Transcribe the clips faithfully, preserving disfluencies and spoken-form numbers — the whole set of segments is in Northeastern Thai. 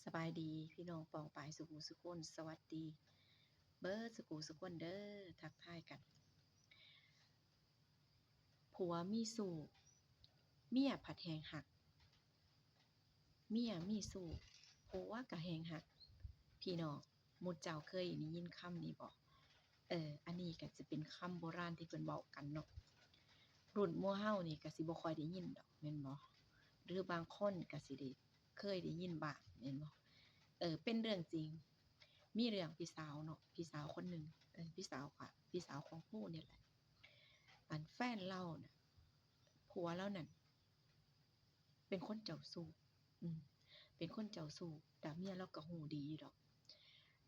สบายดีพี่น้องป้องปายสุขุสุคน สวัสดีเบิดสุขุสุคนเด้อ ทักทายกัน ผัวมีชู้ เมียผัดแฮงฮัก เมียมีชู้ ผัวก็แฮงฮัก พี่น้อง หมู่เจ้าเคยได้ยินคำนี้บ่ เออ อันนี้ก็สิเป็นคำโบราณที่เพิ่นเว้ากันเนาะ รุ่นหมู่เฮานี่ก็สิบ่ค่อยได้ยินดอก แม่นบ่ หรือบางคนก็สิได้เคยได้ยินบ้าง แม่นบ่ เออ เป็นเรื่องจริง มีเรื่องพี่สาวเนาะ พี่สาวคนหนึ่ง เออ พี่สาวค่ะ พี่สาวของผู้นี่แหละ อันแฟนลาวน่ะ ผัวลาวนั่น เป็นคนเจ้าชู้ อืม เป็นคนเจ้าชู้ แต่เมียลาวก็ฮู้ดีอยู่ดอก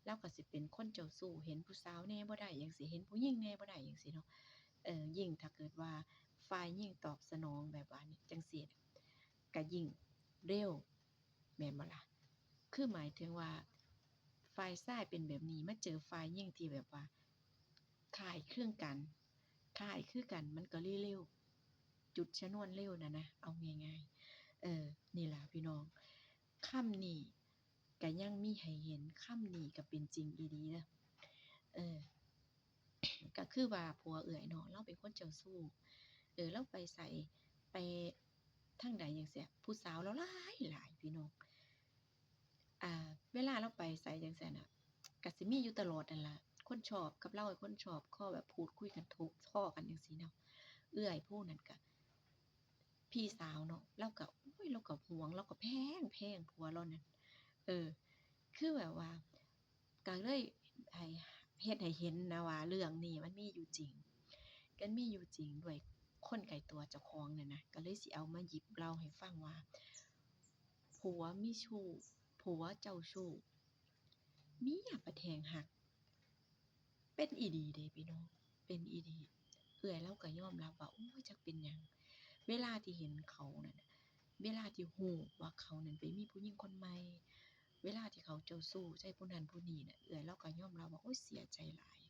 ลาวก็สิเป็นคนเจ้าชู้ เห็นผู้สาวแหน่บ่ได้จั่งซี้ เห็นผู้หญิงแหน่บ่ได้จั่งซี้เนาะ เออ ยิ่งถ้าเกิดว่าฝ่ายหญิงตอบสนองแบบว่านี่จั่งซี้น่ะ ก็ยิ่งเร็ว แม่นบ่ล่ะ คือหมายถึงว่า ฝ่ายชายเป็นแบบนี้ มาเจอฝ่ายหญิงที่แบบว่า คล้ายคลึงกัน คล้ายคือกัน มันก็เลยเร็ว จุดชนวนเร็วน่ะนะ เอาง่ายๆ เออ นี่ล่ะพี่น้อง คำนี้ก็ยังมีให้เห็น คำนี้ก็เป็นจริงอีหลีเด้อ เออ ก็คือว่าผัวเอื้อยเนาะ ลาวเป็นคนเจ้าชู้ เออ ลาวไปไส ไปทางใดจั่งซี้ ผู้สาวลาวหลายหลายพี่น้อง อ่า เวลาลาวไปไสจั่งซี้น่ะ ก็สิมีอยู่ตลอดนั่นล่ะ คนชอบกับลาว คนชอบ คอแบบพูดคุยกัน ถูกคอกันจั่งซี้เนาะ เอื้อยผู้นั้นก็ พี่สาวเนาะ ลาวก็ โอ๊ย ลาวก็หวง ลาวก็แพง แพงผัวลาวนั่น เออ คือแบบว่า ก็เลยให้ เฮ็ดให้เห็นนะว่าเรื่องนี้มันมีอยู่จริง มันมีอยู่จริงด้วยคนใกล้ตัวเจ้าของนั่นนะ ก็เลยสิเอามาหยิบเล่าให้ฟังว่า ผัวมีชู้ ผัวเจ้าชู้ เมียผัดแฮงฮัก เป็นอีหลีเด้พี่น้อง เป็นอีหลี เอื้อยลาวก็ยอมรับว่า โอ๊ย จักเป็นหยัง เวลาที่เห็นเขานั่นน่ะ เวลาที่ฮู้ว่าเขานั่นไปมีผู้หญิงคนใหม่ เวลาที่เขาเจ้าชู้ใส่ผู้นั้นผู้นี้น่ะ เอื้อยลาวก็ยอมรับว่า โอ๊ย เสียใจหลาย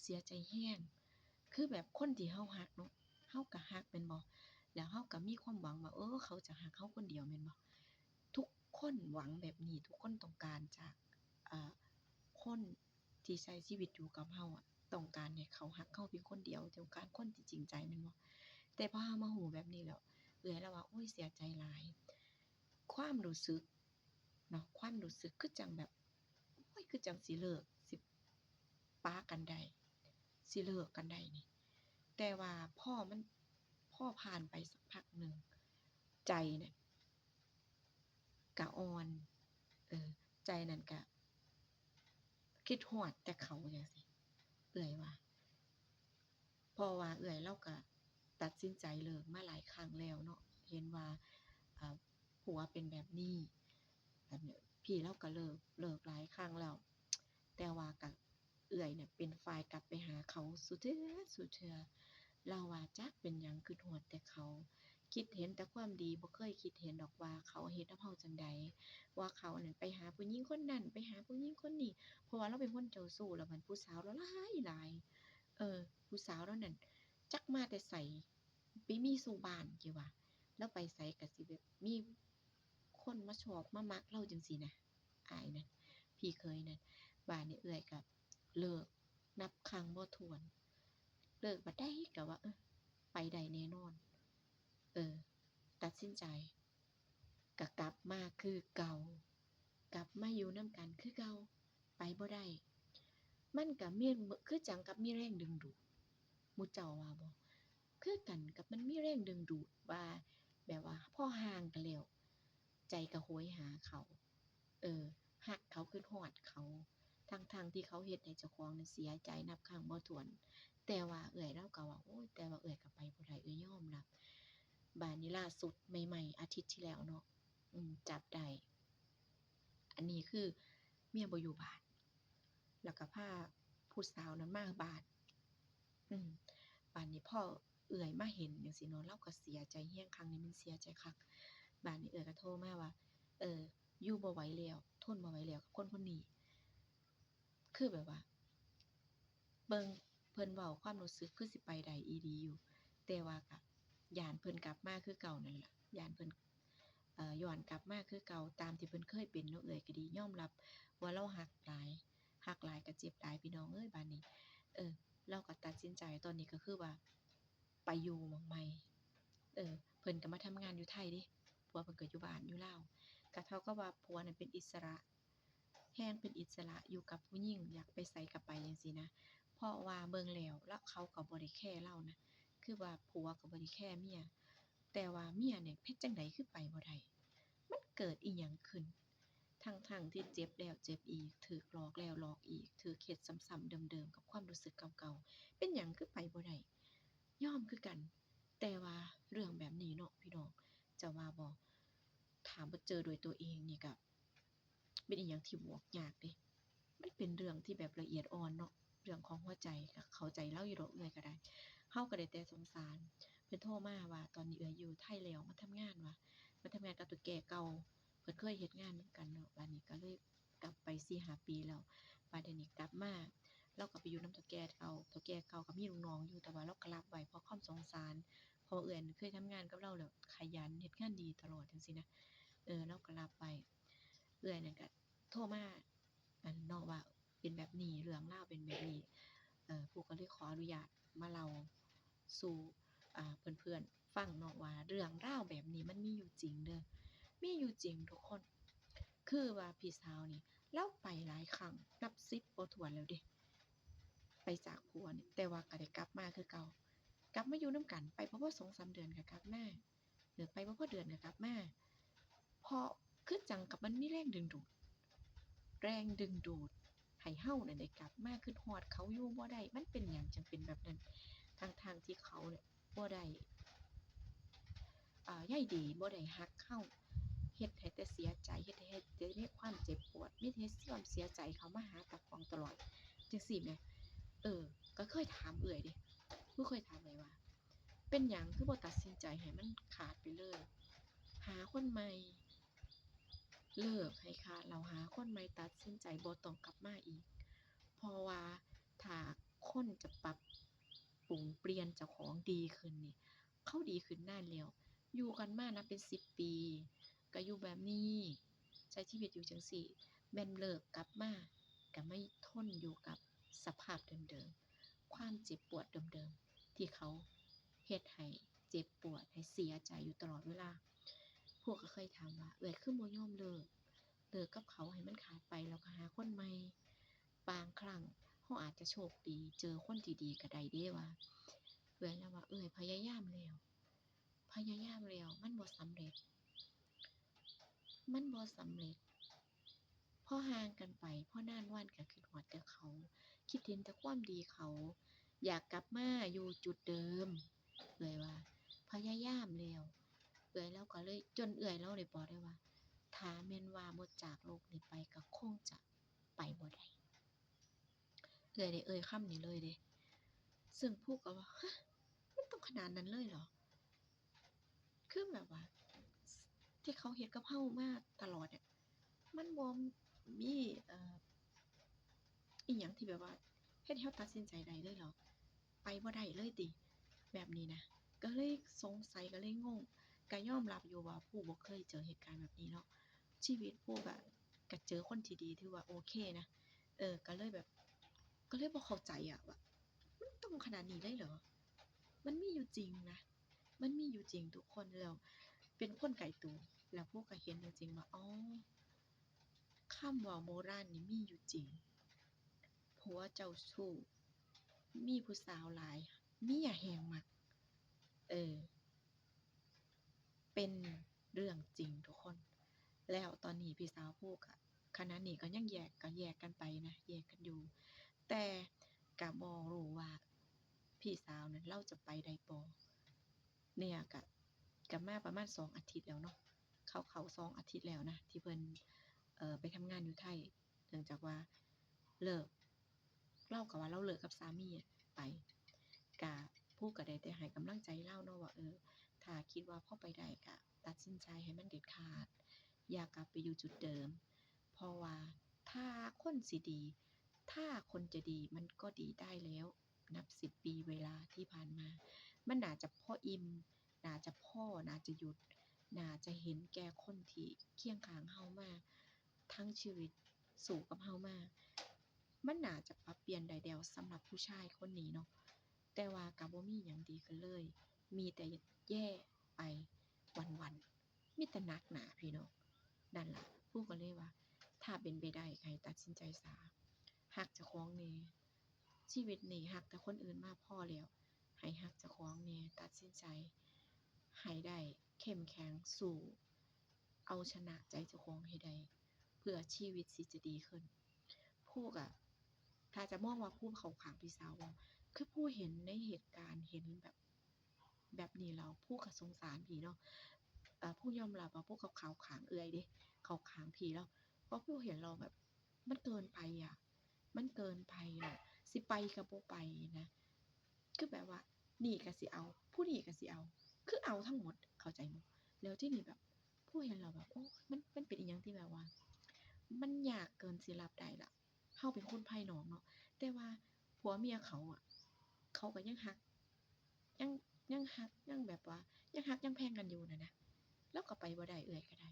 เสียใจแฮง คือแบบคนที่เฮาฮักเนาะ เฮาก็ฮักแม่นบ่ แล้วเฮาก็มีความหวังว่า เออ เขาจะฮักเฮาคนเดียวแม่นบ่ ทุกคนหวังแบบนี้ ทุกคนต้องการจาก อ่า คนที่ใช้ชีวิตอยู่กับเฮาอะ ต้องการให้เขาฮักเฮาเพียงคนเดียว ต้องการคนที่จริงใจแม่นบ่ แต่พอเฮามาฮู้แบบนี้แล้ว เอื้อยลาวว่า โอ๊ย เสียใจหลาย ความรู้สึกเนาะ ความรู้สึกคือจั่งแบบ โอ๊ย คือจั่งสิเลิก สิปะกันได้ สิเลิกกันได้นี่ แต่ว่าพอมัน พอผ่านไปสักพักหนึ่ง ใจเนี่ย กะอ่อน เออ ใจนั่นกะ คิดฮอดแต่เขาจั่งซี้ เอื้อยว่า เพราะว่าเอื้อยลาวกะตัดสินใจเลิกมาหลายครั้งแล้วเนาะ เห็นว่า อ่า ผัวเป็นแบบนี้ แบบนี้ พี่ลาวกะเลิก เลิกหลายครั้งแล้ว แต่ว่ากะ เอื้อยเนี่ยเป็นฝ่ายกลับไปหาเขาซุเทื่อ ซุเทื่อ ลาวว่าจักเป็นหยังคิดฮอดแต่เขา คิดเห็นแต่ความดี บ่เคยคิดเห็นดอกว่าเขาเฮ็ดนำเฮาจั่งใด ว่าเขานั่นไปหาผู้หญิงคนนั้น ไปหาผู้หญิงคนนี้ เพราะว่าลาวเป็นคนเจ้าชู้ แล้วบัดผู้สาวลาวหลายหลาย เออ ผู้สาวลาวนั่นจักมาแต่ไส ไปมีสู่บ้าน จิว่า ลาวไปไสก็สิแบบมีคนมาชอบมามักลาวจั่งซี้นะ อ้ายนั่น พี่เขยนั่น บาดนี้เอื้อยก็เลิกนับครั้งบ่ถ้วน เลิกบัดใดก็ว่า เออ ไปได้แน่นอน เออ ตัดสินใจ ก็กลับมาคือเก่า กลับมาอยู่นำกันคือเก่า ไปบ่ได้ มันก็มี คือจั่งกับมีแรงดึงดูด หมู่เจ้าว่าบ่ คือกันกับมันมีแรงดึงดูดว่า แบบว่าพอห่างกันแล้ว ใจก็โหยหาเขา เออ ฮักเขา คิดฮอดเขา ทั้งๆที่เขาเฮ็ดให้เจ้าของนั้นเสียใจนับครั้งบ่ถ้วน แต่ว่าเอื้อยลาวก็ว่า โอ๊ย แต่ว่าเอื้อยก็ไปบ่ได้ เอื้อยยอมรับ บาดนี้ล่าสุดใหม่ๆ อาทิตย์ที่แล้วเนาะ อืม จับได้ อันนี้คือเมียบ่อยู่บ้าน แล้วก็พาผู้สาวนั้นมาบ้าน อืม บาดนี้พอเอื้อยมาเห็นจั่งซี้เนาะ ลาวก็เสียใจแฮง ครั้งนี้มันเสียใจคัก บาดนี้เอื้อยก็โทรมาว่า เออ อยู่บ่ไหวแล้ว ทนบ่ไหวแล้วกับคนคนนี้ คือแบบว่า เบิ่งเพิ่นเว้าความรู้สึกคือสิไปได้อีหลีอยู่ แต่ว่าก็ย้านเพิ่นกลับมาคือเก่านั่นล่ะ ย้านเพิ่น เอ่อ ย้อนกลับมาคือเก่า ตามที่เพิ่นเคยเป็นเนาะ เอื้อยก็ดี ยอมรับว่าลาวฮักหลาย ฮักหลายก็เจ็บหลาย พี่น้องเอ้ย บาดนี้ เออ ลาวก็ตัดสินใจ ตอนนี้ก็คือว่าไปอยู่หม้องใหม่ เออ เพิ่นก็มาทำงานอยู่ไทยเด้ ผัวเพิ่นก็อยู่บ้านอยู่ลาว ก็เท่ากับว่าผัวนั่นเป็นอิสระ แฮ่งเป็นอิสระ อยู่กับผู้หญิง อยากไปไสก็ไปจั่งซี้นะ เพราะว่าเบิ่งแล้ว ลาว เขาก็บ่ได้แคร์ลาวนะ คือว่าผัวก็บ่ได้แคร์เมีย แต่ว่าเมียนี่เฮ็ดจั่งใดคือไปบ่ได้ มันเกิดอิหยังขึ้น ทั้งๆที่เจ็บแล้วเจ็บอีก ถูกหลอกแล้วหลอกอีก ถูกเฮ็ดซ้ำๆเดิมๆกับความรู้สึกเก่าๆ เป็นหยังคือไปบ่ได้ ยอมคือกัน แต่ว่าเรื่องแบบนี้เนาะพี่น้อง จะว่าบ่ ถ้าบ่เจอด้วยตัวเองนี่ก็เป็นอิหยังที่บอกยากเด้ มันเป็นเรื่องที่แบบละเอียดอ่อนเนาะ เรื่องของหัวใจ ก็เข้าใจลาวอยู่ดอก เอื้อยก็ได้ เฮาก็ได้แต่สงสาร เพิ่นโทรมาว่าตอนนี้เอื้อยอยู่ไทยแล้ว มาทำงานว่า มาทำงานกับเฒ่าแก่เก่า เพิ่นเคยเฮ็ดงานนำกันเนาะ บาดนี้ก็เลยกลับไปสี่ห้าปีแล้ว บาดเดี๋ยวนี้กลับมา ลาวก็ไปอยู่นำเฒ่าแก่เก่า เฒ่าแก่เก่าก็มีลูกน้องอยู่ แต่ว่าลาวก็รับไว้เพราะความสงสาร เพราะว่าเอื้อยเคยทำงานกับลาวแล้วขยัน เฮ็ดงานดีตลอดจั่งซี้นะ เออ ลาวก็รับไว้ เอื้อยนั่นก็โทรมา อันเนาะว่าเป็นแบบนี้ เรื่องราวเป็นแบบนี้ เอ่อ ผู้ก็เลยขออนุญาตมาเล่าสู่ อ่า เพื่อนๆฟังเนาะว่าเรื่องราวแบบนี้มันมีอยู่จริงเด้อ มีอยู่จริงทุกคน คือว่าพี่สาวนี่ลาวไปหลายครั้ง นับสิบบ่ถ้วนแล้วเด้ ไปจากผัวนี่ แต่ว่าก็ได้กลับมาคือเก่า กลับมาอยู่นำกัน ไปบ่พอสองสามเดือนก็กลับมา เออ ไปบ่พอเดือนก็กลับมา เพราะคือจั่งกับมันมีแรงดึงดูด แรงดึงดูดให้เฮานั่นได้กลับมา คิดฮอดเขาอยู่บ่ได้ มันเป็นหยังจั่งเป็นแบบนั้น ทั้งๆที่เขาเนี่ยบ่ได้ อ่า ใยดี บ่ได้ฮักเฮา เฮ็ดให้แต่เสียใจ เฮ็ดให้แต่มีความเจ็บปวด มีแต่เฮ็ดความเสียใจเข้ามาหาตาของตลอด จั่งซี้แหม เออ ก็เคยถามเอื้อยเด้ คือเคยถามเอื้อยว่า เป็นหยังคือบ่ตัดสินใจให้มันขาดไปเลย หาคนใหม่ เลิกให้ขาด แล้วหาคนใหม่ ตัดสินใจบ่ต้องกลับมาอีก เพราะว่าถ้าคนจะปรับปรุงเปลี่ยนเจ้าของดีขึ้นนี่ เขาดีขึ้นนานแล้ว อยู่กันมานับเป็นสิบปี ก็อยู่แบบนี้ ใช้ชีวิตอยู่จั่งซี้ แม่นเลิกกลับมา ก็มาทนอยู่กับสภาพเดิมๆ ความเจ็บปวดเดิมๆ ที่เขาเฮ็ดให้เจ็บปวด ให้เสียใจอยู่ตลอดเวลา พวกก็เคยถามว่า เอื้อยคือบ่ยอมเลิก เลิกกับเขาให้มันขาดไป แล้วก็หาคนใหม่ บางครั้งเราอาจจะโชคดีเจอคนที่ดีก็ได้เด้ว่า เอื้อยลาวว่า เอื้อยพยายามแล้ว พยายามแล้วมันบ่สำเร็จ มันบ่สำเร็จ พอห่างกันไป พอนานวันก็คิดฮอดแต่เขา คิดเห็นแต่ความดีเขา อยากกลับมาอยู่จุดเดิม เอื้อยว่า พยายามแล้ว เอื้อยลาวก็เลย จนเอื้อยลาวได้บอกได้ว่า ถ้าแม่นว่าบ่จากโลกนี้ไปก็คงจะไปบ่ได้ เอื้อยได้เอ่ยคำนี้เลยเด้ ซึ่งผู้ก็ว่า ฮะ มันต้องขนาดนั้นเลยเหรอ คือแบบว่า ที่เขาเฮ็ดกับเรามาตลอดอะ มันบ่มี เอ่อ อิหยังที่แบบว่า เฮ็ดให้เราตัดสินใจได้เลยเหรอ ไปบ่ได้เลยติ แบบนี้นะ ก็เลยสงสัย ก็เลยงง ก็ยอมรับอยู่ว่าผู้บ่เคยเจอเหตุการณ์แบบนี้เนาะ ชีวิตผู้ก็ ก็เจอคนที่ดี ถือว่าโอเคนะ เออ ก็เลยแบบ ก็เลยบ่เข้าใจอะว่า มันต้องขนาดนี้เลยเหรอ มันมีอยู่จริงนะ มันมีอยู่จริงทุกคน แล้วเป็นคนไกลตัว แล้วผู้ก็เห็นจริงๆว่า อ๋อ คำเว้าโบราณนี่มีอยู่จริง ผัวเจ้าชู้ มีผู้สาวหลาย เมียแฮ่งมัก เออ เป็นเรื่องจริงทุกคน แล้วตอนนี้พี่สาวผู้ก็ ขณะนี้ก็ยังแยก ก็แยกกันไปนะ แยกกันอยู่ แต่ก็บ่รู้ว่าพี่สาวนั้นเลาจะไปได้บ่ เนี่ยก็ ก็มาประมาณสองอาทิตย์แล้วเนาะ เข้า เข้าสองอาทิตย์แล้วนะ ที่เพิ่น เอ่อ ไปทำงานอยู่ไทย เนื่องจากว่าเลิก เลาก็ว่าเลาเลิกกับสามีอะไป ก็ ผู้ก็ได้แต่ให้กำลังใจเลาเนาะว่า เออ ถ้าคิดว่าพอไปได้ก็ตัดสินใจให้มันเด็ดขาด อย่ากลับไปอยู่จุดเดิม เพราะว่าถ้าคนสิดี ถ้าคนจะดีมันก็ดีได้แล้ว นับสิบปีเวลาที่ผ่านมา มันน่าจะพออิ่ม น่าจะพอ น่าจะหยุด น่าจะเห็นแก่คนที่เคียงข้างเฮามาทั้งชีวิต สู้กับเฮามา มันน่าจะปรับเปลี่ยนได้แล้วสำหรับผู้ชายคนนี้เนาะ แต่ว่าก็บ่มีหยังดีขึ้นเลย มีแต่แย่ไปวันๆ มีแต่หนักหนาพี่น้อง นั่นล่ะ ผู้ก็เลยว่า ถ้าเป็นไปได้ให้ตัดสินใจซะ ฮักเจ้าของแหน่ ชีวิตนี้ฮักแต่คนอื่นมาพอแล้ว ให้ฮักเจ้าของแหน่ ตัดสินใจให้ได้ เข้มแข็ง สู้ เอาชนะใจเจ้าของให้ได้ เพื่อชีวิตสิจะดีขึ้น ผู้ก็ ถ้าจะมองว่าผู้เข้าข้างพี่สาวบ่ คือผู้เห็นในเหตุการณ์ เห็นแบบ แบบนี้แล้ว ผู้ก็สงสารพี่เนาะ เอ่อ ผู้ยอมรับว่าผู้เข้าข้างเอื้อยเด้ เข้าข้างพี่แล้ว เพราะผู้เห็นแล้วแบบ มันเกินไปอะ มันเกินไปอะ สิไปก็บ่ไปนะ คือแบบว่า นี่ก็สิเอา ผู้นี่ก็สิเอา คือเอาทั้งหมด เข้าใจบ่ แล้วทีนี้แบบ ผู้เห็นแล้วแบบ โอ้ มัน มันเป็นอิหยังที่แบบว่า มันยากเกินสิรับได้ล่ะ เฮาเป็นคนภายนอกเนาะ แต่ว่าผัวเมียเขาอะ เขาก็ยังฮัก ยัง ยังฮัก ยังแบบว่า ยังฮักยังแพงกันอยู่น่ะนะ ลาวก็ไปบ่ได้ เอื้อยก็ได้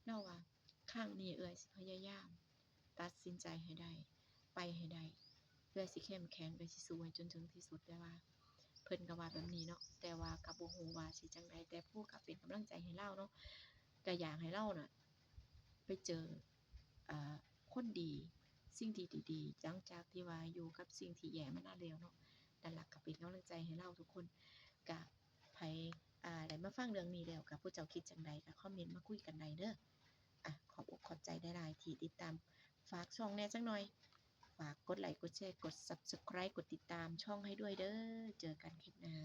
ลาวว่า ครั้งนี้เอื้อยสิพยายาม ตัดสินใจให้ได้ ไปให้ได้ เอื้อยสิเข้มแข็ง เอื้อยสิสู้ให้จนถึงที่สุด แต่ว่า เพิ่นก็ว่าแบบนี้เนาะ แต่ว่าก็บ่ฮู้ว่าสิจั่งใด แต่ผู้ก็เป็นกำลังใจให้ลาวเนาะ ก็อยากให้ลาวน่ะ ไปเจอ เอ่อ คนดี สิ่งที่ดีๆ หลังจากที่ว่าอยู่กับสิ่งที่แย่มานานแล้วเนาะ นั่นล่ะ ก็เป็นกำลังใจให้ลาวทุกคน ก็ไผ อ่า ได้มาฟังเรื่องนี้แล้ว ก็ผู้เจ้าคิดจั่งใด ก็คอมเมนต์มาคุยกันได้เด้อ อ่ะ ขอบอกขอบใจหลายๆ ที่ติดตาม ฝากช่องแหน่จักหน่อย ฝากกดไลค์ กดแชร์ กด Subscribe กดติดตามช่องให้ด้วยเด้อ เจอกันคลิปหน้า